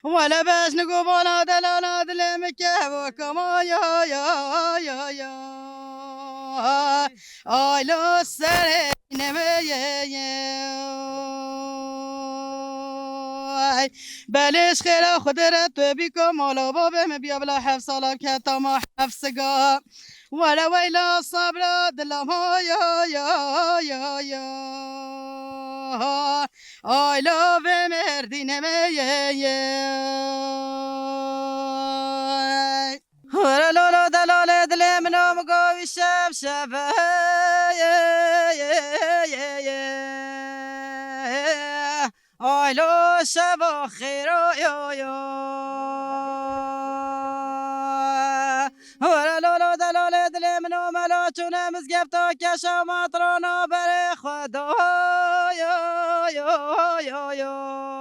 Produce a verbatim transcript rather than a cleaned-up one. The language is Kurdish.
Wele bejn govana delala dilê min kevo kama ya ya ya ya. Ay lo serê neme ye ye. Ay belê ji xêra Xwedê re tu bî ka mala babê min biya bila heft sala keta ma heft siga. Wele weyla sabra dila ma ya ya ya ya. Ay la vê merdîne me ye ye. Hore lolo delale dilê min o min govî şev şev e ye ye ye ye. Ay lo şeva xêra yo yo. Hore lolo delale dilê min o mela çûne mizgefta keşa matrana berê xwe da yo yo yo yo.